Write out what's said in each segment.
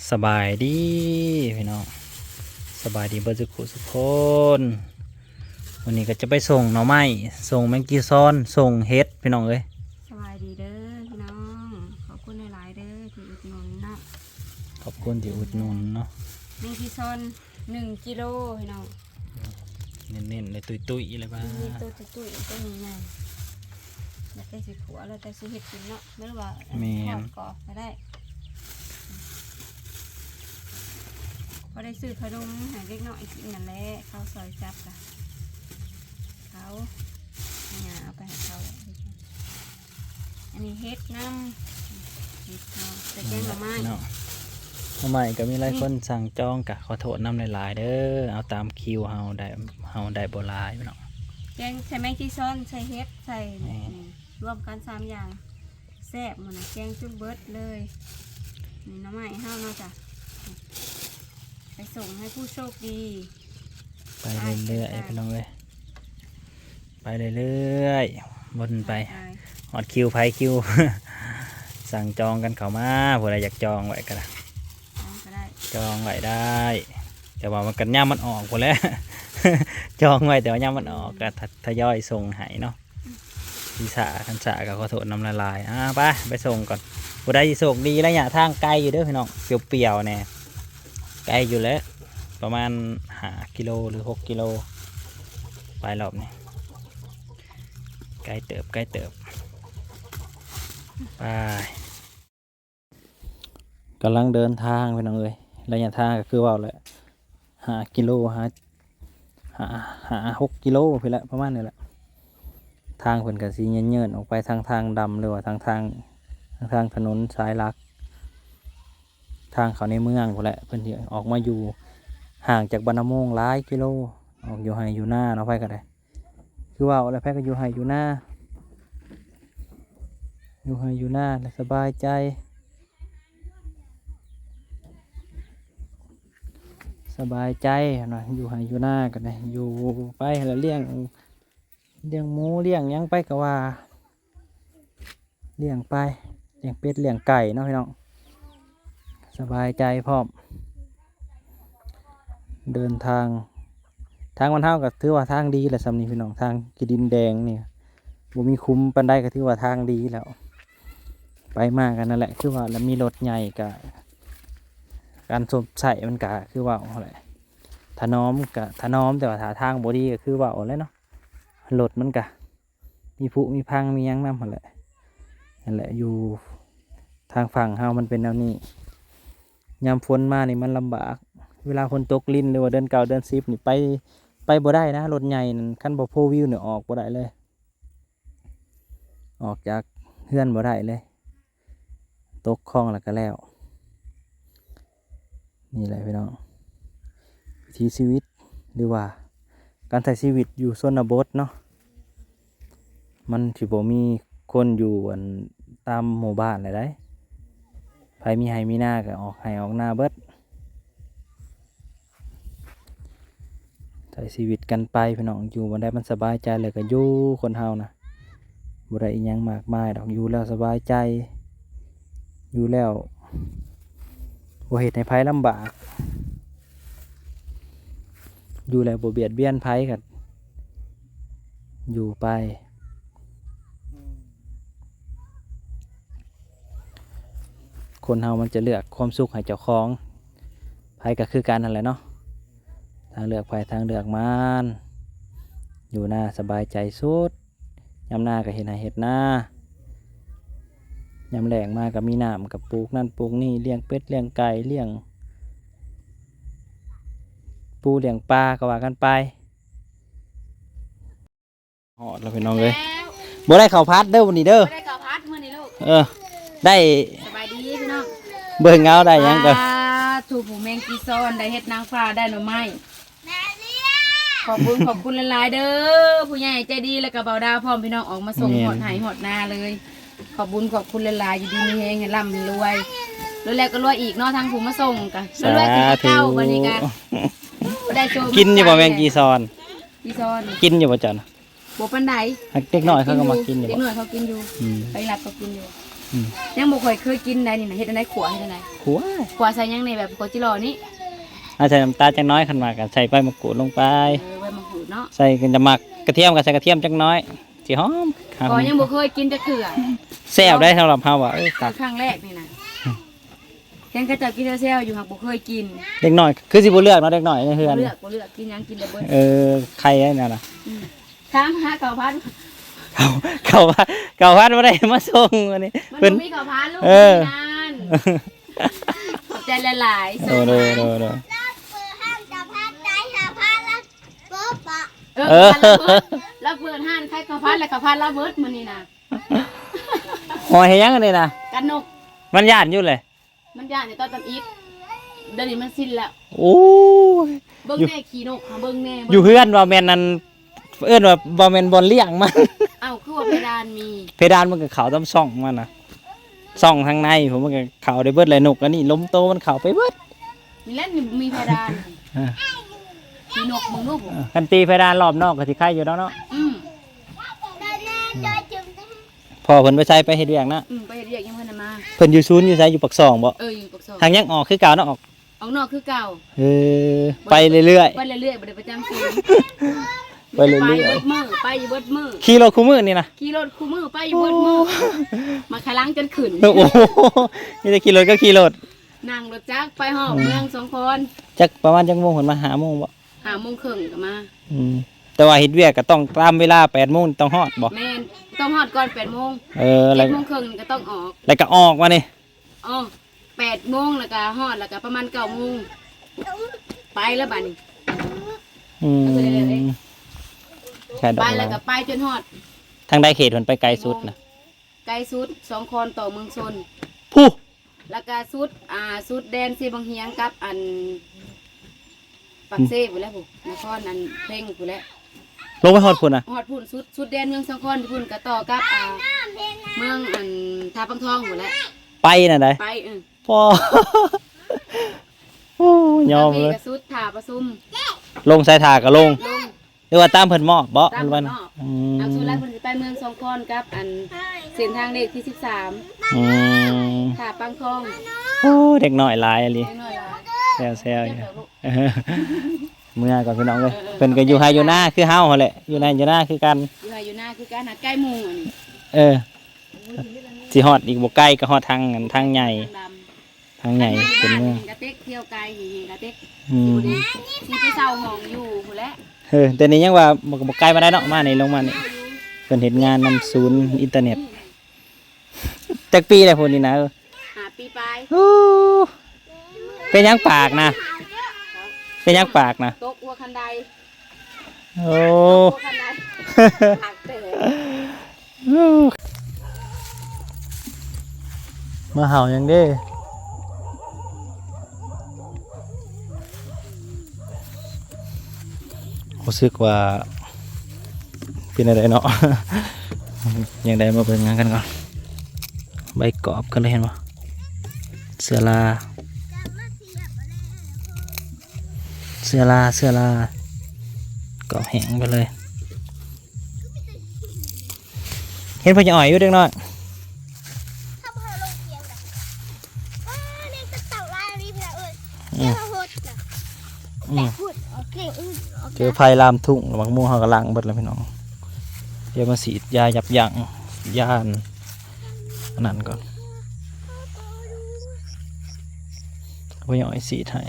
ສະບາຍດີພີ່ນ້ອງ ສະບາຍດີເບິດສຸກຄົນ. ມື້ນີ້ກໍຈະໄປສົ່ງໜໍ່ໄມ້ ສົ່ງແມງຈີຊອນ ສົ່ງເຫັດພີ່ນ້ອງເອີຍ. ສະບາຍດີເດີພີ່ນ້ອງ ຂອບຄຸນຫຼາຍໆເດີທີ່ອຸດໜູນເນາະ ຂອບຄຸນທີ່ອຸດໜູນເນາະ. ແມງຈີຊອນໜຶ່ງກິໂລພີ່ນ້ອງ ເນັ້ນໆເລີຍ ຕຸ້ຍໆເລີຍວ່າ ມີໂຕຕຸ້ຍໆ ໂຕໃຫຍ່ໆ ແລ້ວແຕ່ຊິຂົ້ວ ແລ້ວແຕ່ຊິເຮັດກິນເນາະ ຫຼືວ່າ ແມ່ນ ທອດກໍໄດ້ ພໍໄດ້ຊື້ຂະໜົມໃຫ້ເດັກນ້ອຍກິນນັ້ນແຫຼະ ເຂົາຊ່ອຍຈັບກະ ເຂົາ ຍ່າເອົາໄປໃຫ້ເຂົາ. ອັນນີ້ເຫັດນຳ ເຫັດເນາະ ແຕ່ແກງໜໍ່ໄມ້ເນາະ. ໜໍ່ໄມ້ກໍມີຫຼາຍຄົນ ອືມ ສັ່ງຈອງ ກໍຂໍໂທດນຳຫຼາຍໆເດີ ເອົາຕາມຄິວເຮົາໄດ້ ເຮົາໄດ້ບໍ່ຫຼາຍເນາະ. ແກງໃສ່ແມງຈີຊອນ ໃສ່ເຫັດ ໃສ່ ແມ່ນ ນີ້ ລວມກັນສາມຢ່າງ ແຊບ ມື້ນະ ແກງຈົນເບິດເລີຍ. ນີ້ໜໍ່ໄມ້ເຮົາເນາະຈ້ະ ໄປສົ່ງໃຫ້ຜູ້ໂຊກດີ ໄປເລື້ອຍໆ ໄປ ໄປ ພີ່ນ້ອງເອີຍ ໄປເລື້ອຍໆ ວົນໄປ ໄປ ຮອດຄິວໃຜຄິວ ສັ່ງຈອງກັນເຂົ້າມາ ຜູ້ໃດຢາກຈອງໄວ້ກໍໄດ້ ຈອງກໍໄດ້ ຈອງໄວ້ໄດ້ ແຕ່ວ່າມັນກໍຍາມມັນອອກພຸ້ນແຫຼະ ຈອງໄວ້ ແຕ່ວ່າຍາມມັນອອກກໍ ອືມ ທະ ທະຍອຍສົ່ງໃຫ້ເນາະ. ຊິຊ້າ ຄັນຊ້າກໍຂໍໂທດນຳຫຼາຍໆ. ອ່າ ໄປ ໄປສົ່ງກ່ອນ ຜູ້ໃດຊິໂຊກດີ. ໄລຍະທາງໄກຢູ່ເດີພີ່ນ້ອງ ປ່ຽວໆແດ່ ໄກຢູ່ແຫຼະ ປະມານຫ້າກິໂລ ຫຼື ຫົກກິໂລ ໄປລອບນີ້ ໄກເຕີບ ໄກເຕີບ. ໄປ ກຳລັງເດີນທາງພີ່ນ້ອງເອີຍ ໄລຍະທາງກໍຄືເວົ້າແຫຼະ ຫ້າກິໂລ ຫາ ຫ້າ ຫ້າ ຫົກກິໂລພຸ້ນແຫຼະ ປະມານນີ້ແຫຼະ. ທາງເພິ່ນກໍຊິເຍີ້ນໆອອກໄປທາງທາງດຳ ຫຼືວ່າທາງທາງ ທາງທາງຖະໜົນສາຍຫຼັກ ທາງເຂົ້າໃນເມືອງພຸ້ນແຫຼະ. ເພິ່ນຊິອອກມາຢູ່ຫ່າງຈາກບ້ານນາໂມງຫຼາຍກິໂລ ອອກຢູ່ໄຮ່ຢູ່ນາເນາະ ໃຜກໍໄດ້ ຄືເວົ້າແຫຼະ ໃຜກໍຢູ່ໄຮ່ຢູ່ນາ ຢູ່ໄຮ່ຢູ່ນາແລ້ວສະບາຍໃຈ ສະບາຍໃຈຫັ້ນນະ ຢູ່ໄຮ່ຢູ່ນາກໍໄດ້ ຢູ່ໄປຫັ້ນລະ ລ້ຽງ ລ້ຽງໝູລ້ຽງຫຍັງໄປກໍວ່າ ລ້ຽງໄປ ລ້ຽງເປັດລ້ຽງໄກ່ເນາະພີ່ນ້ອງ ສະບາຍໃຈພ້ອມ. ເດີນທາງ ທາງບ້ານເຮົາກໍຖືວ່າທາງດີແຫຼະສ່ຳນີ້ພີ່ນ້ອງ ທາງຂີ້ດິນແດງນີ້ ບໍ່ມີຂຸມປານໃດ ກໍຖືວ່າທາງດີແລ້ວ ໄປມາກັນນັ້ນແຫຼະ ຄືວ່າລະມີລົດໃຫຍ່ກະ ການຊົມໃຊ້ມັນກະຄືເວົ້າຫັ້ນແຫຼະ ຖະໜອມກະຖະໜອມ ແຕ່ວ່າຖ້າທາງບໍ່ດີກໍຄືເວົ້າແຫຼະເນາະ ລົດມັນກະ ມີຜຸມີພັງມີຫຍັງນຳຫັ້ນແຫຼະ ນັ້ນແຫຼະ ຢູ່ທາງຝັ່ງເຮົາມັນເປັນແນວນີ້ ຍາມຝົນມານີ້ມັນລຳບາກ ເວລາຝົນຕົກລິນ ຫຼືວ່າເດືອນເກົ້າເດືອນສິບນີ້ໄປ ໄປບໍ່ໄດ້ນະ ລົດໃຫຍ່ນັ້ນ ຄັນບໍ່ໂຟວິວນີ້ອອກບໍ່ໄດ້ເລີຍ ອອກຈາກເຮືອນບໍ່ໄດ້ເລີຍ. ຕົກຄອງແລ້ວກໍແລ້ວ. ນີ້ແຫຼະພີ່ນ້ອງ ວິຖີຊີວິດ ຫຼືວ່າການໃຊ້ຊີວິດຢູ່ຊົນນະບົດເນາະ ມັນຊິບໍ່ມີຄົນຢູ່ ອັນ ຕາມໝູ່ບ້ານແລ້ວໃດ໋ ໃຜມີໄຮ່ມີນາກໍອອກໄຮ່ອອກນາເບິດ. ໃຊ້ຊີວິດກັນໄປພີ່ນ້ອງ ຢູ່ບ່ອນໃດມັນສະບາຍໃຈແລ້ວກໍຢູ່ ຄົນເຮົານະ ບໍ່ໄດ້ອີ່ຫຍັງມາກມາຍດອກ ຢູ່ແລ້ວສະບາຍໃຈ ຢູ່ແລ້ວບໍ່ເຮັດໃຫ້ໃຜລຳບາກ ຢູ່ແລ້ວບໍ່ບຽດບຽນໃຜ ກໍຢູ່ໄປ. ຄົນເຮົາມັນຈະເລືອກຄວາມສຸກໃຫ້ເຈົ້າຂອງ ໃຜກໍຄືກັນຫັ້ນແຫຼະເນາະ ທາງເລືອກໃຜທາງເລືອກມັນ ຢູ່ນາສະບາຍໃຈສຸດ ຍາມນາກໍເຮັດໄຮ່ເຮັດນາ ຍາມແລ້ງມາກໍມີນ້ຳ ກໍປູກນັ້ນປູກນີ້ ລ້ຽງເປັດລ້ຽງໄກ່ ລ້ຽງປູລ້ຽງປາ ກໍວ່າກັນໄປ. ຮອດແລ້ວພີ່ນ້ອງເອີຍ ແລ້ວ ບໍ່ໄດ້ເຂົ້າຜັດເດີມື້ນີ້ເດີ ບໍ່ໄດ້ເຂົ້າຜັດມື້ນີ້ລູກ ເອີ ໄດ້ ສະບາຍດີພີ່ນ້ອງ ເບິ່ງເອົາໄດ້ຫຍັງກໍ ສາທຸ ຜູ້ແມງກີຊອນ ໄດ້ເຫັດນາງຟ້າ ໄດ້ໜໍ່ໄມ້ ຂອບຄຸນ ຂອບຄຸນຫຼາຍໆເດີ ຜູ້ໃຫຍ່ໃຈດີ ແລ້ວກໍບ່າວດາວພ້ອມ ພີ່ນ້ອງອອກມາສົ່ງ ແມ່ນ ຮອດໄຮ່ຮອດນາເລີຍ ຂອບບຸນຂອບຄຸນຫຼາຍໆ ຢູ່ດີມີແຮງ ໃຫ້ລ່ຳໃຫ້ລວຍ ລວຍແລ້ວກໍລວຍອີກເນາະ ທັງຜູ້ມາສົ່ງກໍລວຍຂຶ້ນກວ່າເກົ່າ ສາທຸ ບັດນີ້ກໍໄດ້ໂຊມ ກິນຢູ່ບໍ່ແມງກີຊອນ ກີຊອນ ກິນຢູ່ບໍ່ເຈົ້ານະ? ບໍ່ປານໃດ ເດັກນ້ອຍເຂົາກໍມັກກິນຢູ່ ເດັກນ້ອຍເຂົາກິນຢູ່ ອືມ ໄປລັກເຂົາກິນຢູ່ ອືມ ຍັງບໍ່ຄ່ອຍເຄີຍກິນໃດນີ້ນະ. ເຮັດແນວໃດ? ຂົ້ວ ເຮັດແນວໃດ? ຂົ້ວ ຂົ້ວໃສ່ຫຍັງແດ່? ແບບຂົ້ວຈິລໍນີ້ ອາ ໃສ່ນ້ຳຕານຈັກໜ້ອຍ ຄັນວ່າກໍໃສ່ໃບມະກູດລົງໄປ. ເອີ ໃບມະກູດເນາະ ໃສ່ ຈະມັກກະທຽມກໍໃສ່ກະທຽມຈັກໜ້ອຍ ຊິຫອມ. ກໍຍັງບໍ່ເຄີຍກິນຈັກເທື່ອ. ແຊບໄດ໋ ສຳລັບເຮົາວ່າ ເອີ ຕັກ ຄັ້ງແລກນີ້ນະ. ເຫັນເຂົາເຈົ້າກິນແຊວໆຢູ່ ຫາກບໍ່ເຄີຍກິນ. ເດັກນ້ອຍຄືຊິບໍ່ເລືອກເນາະ ເດັກນ້ອຍໃນເຮືອນ. ບໍ່ເລືອກ ບໍ່ເລືອກ ກິນຫຍັງກິນໄດ້ເບິດ. ເອີ ໄຂ່ນັ້ນນະ. ອືມ ຖາມຫາເກົ້າພັນ. ເກົ້າ ເກົ້າພັນ ເກົ້າພັນບໍ່ໄດ້ມາສົ່ງອັນນີ້ ມັນ ເພິ່ນ ບໍ່ມີເກົ້າພັນລູກ. ເອີ ນັ້ນ ຂອບໃຈຫຼາຍໆ. ໂດຍ ໂດຍ ໂດຍ ໂດຍ. ເອີ ເອີ ລາວເປີດຮ້ານຂາຍເກົ້າພັນ ແລ້ວເກົ້າພັນລາວເບິດມື້ນີ້ນະ. ຫອຍເຮັດຫຍັງອັນນີ້ນະ? ກັນນົກ. ມັນຢ້ານຢູ່ແຫຼະ. ມັນຢ້ານຢູ່ຕອນທຳອິດ ດຽວນີ້ມັນຊິນແລ້ວ. ໂອ້ຍ ເບິ່ງແດ່ ຂີ້ນົກ ເບິ່ງແດ່. ຢູ່ເຮືອນວ່າແມ່ນອັນ ເອີ້ນວ່າບໍ່ແມ່ນບ່ອນລ້ຽງມັນ. ເອົ້າ ຄືວ່າເພດານມີ ເພດານມັນກໍເຂົ້າຕາມຊ່ອງມັນນະ ຊ່ອງທາງໃນພຸ້ນ ມັນກໍເຂົ້າໄດ້ເບິດແຫຼະ. ນົກອັນນີ້ລົມໂຕມັນເຂົ້າໄປເບິດ. ມີແລ້ວ ມີເພດານ. ອ່າ ມີນົກເບິ່ງດູ. ເອີ ຄັນຕີເພດານລອບນອກກໍຊິໄຄຢູ່ດອກເນາະ. ອືມ ພໍ່ເພິ່ນໄປໃສ? ໄປເຮັດວຽກນະ. ອືມ ໄປເຮັດວຽກ ຍັງບໍ່ທັນມາ. ເພິ່ນຢູ່ສູນຢູ່ໃສ? ຢູ່ປາກຊ່ອງບໍ? ເອີ ຢູ່ປາກຊ່ອງ. ຫາກຍັງອອກຄືເກົ່າເນາະ. ອອກ ອອກນອກຄືເກົ່າ. ເອີ ໄປເລື້ອຍໆ ໄປເລື້ອຍໆ ບໍ່ໄດ້ປະຈຳສູນ. ໄປເລື້ອຍໆ ໄປຢູ່ເບິດມື້ ໄປຢູ່ເບິດມື້. ຂີ່ລົດຄູ່ມື້ນີ້ນະ? ຂີ່ລົດຄູ່ມື້ ໄປຢູ່ເບິດມື້. ໂອ້ ມາຄາຫຼັງຈົນຂຶ້ນ. ໂອ້ ມີແຕ່ຂີ່ລົດກັບຂີ່ລົດ. ນັ່ງລົດຈັກໄປຮອບ ອືມ ເມືອງສອງຄອນ. ຈັກປະມານຈັກໂມງເພິ່ນມາ? ຫ້າໂມງບໍ? ຫ້າໂມງເຄິ່ງກໍມາ. ອືມ ແຕ່ວ່າເຮັດວຽກກໍຕ້ອງຕາມເວລາ ແປດໂມງຕ້ອງຮອດບໍ? ແມ່ນ ຕ້ອງຮອດກ່ອນແປດໂມງ. ເອີ ແລ້ວ ເຈັດໂມງເຄິ່ງກໍຕ້ອງອອກ. ແລ້ວກໍອອກມານີ້. ອໍ ແປດໂມງ ແລ້ວກໍຮອດ ແລ້ວກໍປະມານເກົ້າໂມງ ໄປແລ້ວບາດນີ້. ອືມ ໄປແລ້ວກໍໄປຈົນຮອດ. ທາງໃດເຂດເພິ່ນໄປໄກສຸດນະ? ໄກສຸດສອງຄອນຕໍ່ເມືອງຊົນ ພຸ້ນ. ແລ້ວກະສຸດ ອ່າ ສຸດແດນເຊບັງຮຽງກັບອັນປາກເຊພຸ້ນແຫຼະ ພຸ້ນ ນະຄອນອັນເພັງພຸ້ນແຫຼະ. ລົງໄປຮອດພຸ້ນນະ? ຮອດພຸ້ນ ສຸດ ສຸດແດນເມືອງສອງຄອນພຸ້ນ ກະຕໍ່ກັບ ອ່າ ເມືອງອັນທ່າປາງທອງພຸ້ນແຫຼະ. ໄປນະໄດ໋? ໄປ ເອີ. ໂອ້ ໂອ້ ຍອມເລີຍ. ກະສຸດທ່າປະຊຸມ. ລົງໃສທ່າກະລົງ? ລົງ. ຫຼືວ່າຕາມເພິ່ນມອບບໍ? ຕາມເພິ່ນມອບ. ອືມ ເອົາ ສ່ວນຫຼາຍເພິ່ນຊິໄປເມືອງສອງຄອນກັບອັນເສັ້ນທາງເລກທີສິບສາມ. ອືມ ທ່າປາງທອງ. ໂອ້ ເດັກນ້ອຍຫຼາຍອີ່ຫຼີ. ເດັກນ້ອຍຫຼາຍ ແຊວໆຢູ່. ເມືອກ່ອນພີ່ນ້ອງເອີຍ. ເອີ ເອີ ເພິ່ນກໍຢູ່ໄຮ່ຢູ່ນາຄືເຮົາຫັ້ນແຫຼະ ຢູ່ໄຮ່ຢູ່ນາຄືກັນ. ຢູ່ໄຮ່ຢູ່ນາຄືກັນ ຫາໃກ້ໝູ່ອັນນີ້. ເອີ ຊິຮອດອີກບໍ່ໄກກໍຮອດທາງ ທາງໃຫຍ່. ທາງໃຫຍ່ເປັນເມືອງ. ກະເຕັກ ທ່ຽວໄກເຮກະເຕັກ. ອືມ ຊິໄປເຊົ່າຫ້ອງຢູ່ພຸ້ນແຫຼະ. ເອີ ແຕ່ນີ້ຍັງວ່າບໍ່ ບໍ່ໄກປານໃດເນາະ ມານີ້ ລົງມານີ້. ເພິ່ນເຮັດງານນຳສູນອິນເຕີເນັດ. ຈັກປີແລ້ວພຸ້ນນີ້ນະ? ຫ້າປີປາຍ. ໂອ້ ເປັນຫຍັງປາກນະ? ເປັນຫຍັງປາກນະ? ຕົກຫົວຄັນໄດ. ໂອ້ ມາເຫົ່າຫຍັງເດ້? ຮູ້ສຶກວ່າເປັນແນວໃດເນາະ? ຍັງໄດ້ມາເບິ່ງຫຍັງກັນກ່ອນ. ໃບກອບກັນເລີຍ ເຫັນບໍ່? ເຊື້ອລາ ເຊື້ອລາ ເຊື້ອລາ ກອບແຫ້ງໄປເລີຍ. ເຫັນພໍ່ໃຫຍ່ອ້ອຍຢູ່ເດັກນ້ອຍ. ອືມ ອືມ ເຈີໄຟລາມທຸ່ງ ໝາກມ່ວງເຮົາກໍລ້າງເບິດແລ້ວພີ່ນ້ອງ. ດຽວມາສີດຢາຢັບຢັ້ງ ຢ້ານ ອັນນັ້ນກ່ອນ. ບໍ່ຢາກໃຫ້ສີດໃຫ້.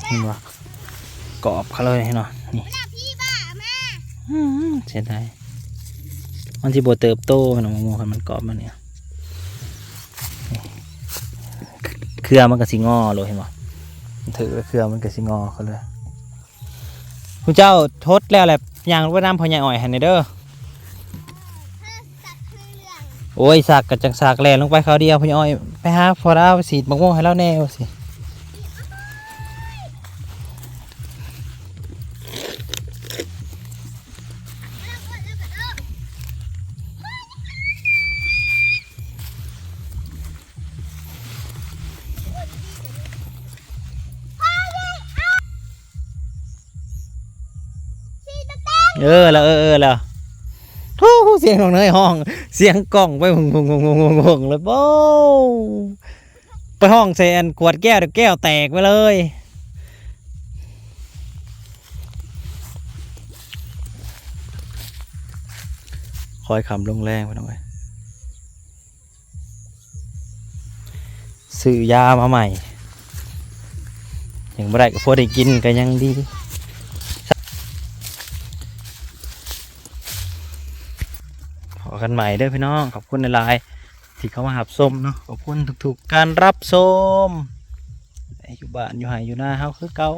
ເຫັນບໍ່? ກອບເຂົາເລີຍເນາະ ນີ້. ອືມ ເສຍດາຍ ມັນຊິບໍ່ເຕີບໂຕເນາະ ໝາກມ່ວງ ຄັນມັນກອບມານີ້. ເຄືອມັນກໍຊິງໍໂລດ ເຫັນບໍ່? ມັນຖືກແລ້ວ ເຄືອມັນກໍຊິງໍເຂົາເລີຍ. ຜູ້ເຈົ້າທົດແລ້ວແຫຼະ ຍ່າງລົງໄປນຳພໍ່ໃຫຍ່ອ້ອຍຫັ້ນແດ່ເດີ. ໂອ້ຍ ສັກກໍຈັ່ງສັກ ແລ່ນລົງໄປຄາວດຽວ. ພໍ່ໃຫຍ່ອ້ອຍ ໄປຫາພໍ່ລາວ ໄປສີດໝາກມ່ວງໃຫ້ລາວແດ່ ວ່າຊິ. ເອີລະ ເອີ ເອີລະ. ໂອ້ ສຽງນ້ອງເນີຍຮ້ອງ ສຽງກ້ອງໄປ ໂອ້ ໄປຮ້ອງໃສ່ອັນຂວດແກ້ວ ແກ້ວແຕກໄປເລີຍ. ຄ່ອຍຄ່ຳລົງແລງ ພີ່ນ້ອງເອີຍ. ຊື້ຢາມາໃໝ່ ຍັງບໍ່ໄດ້ກໍພໍໄດ້ກິນກໍຍັງດີ. ພໍ້ກັນໃໝ່ເດີພີ່ນ້ອງ ຂອບຄຸນຫຼາຍໆ ທີ່ເຂົ້າມາຮັບຊົມເນາະ ຂອບຄຸນທຸກໆການຮັບຊົມ ຢູ່ບ້ານຢູ່ໄຮ່ຢູ່ນາເຮົາຄືເກົ່າ.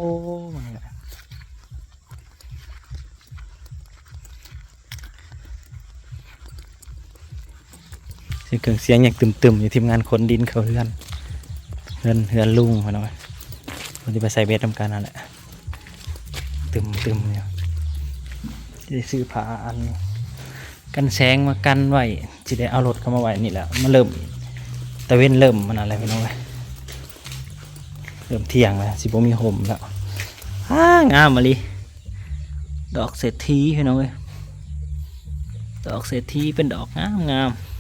ສຽງເຄື່ອງສຽງຍັງຕຶມໆຢູ່ ທີມງານຂົນດິນເຂົ້າເຮືອນ ເຮືອນ ເຮືອນລຸງ ພີ່ນ້ອງເອີຍ. ເພິ່ນຊິໄປໃສ່ເບັດນຳກັນນັ້ນແຫຼະ ຕຶມໆຢູ່. ຊິໄດ້ຊື້ຜ້າອັນກັນແສງມາກັນໄວ້ ຊິໄດ້ເອົາລົດເຂົ້າມາໄວ້ນີ້ແຫຼະ. ມັນເລີ່ມ ຕາເວັນເລີ່ມມັນນັ້ນແຫຼະ ພີ່ນ້ອງເອີຍ. ເລີ່ມທ່ຽງແລ້ວ ຊິບໍ່ມີຮົ່ມແລ້ວ. ອ້າ ງາມອີ່ຫຼີ ດອກເສດຖີພີ່ນ້ອງເອີຍ ດອກເສດຖີເປັນດອກງາມໆ.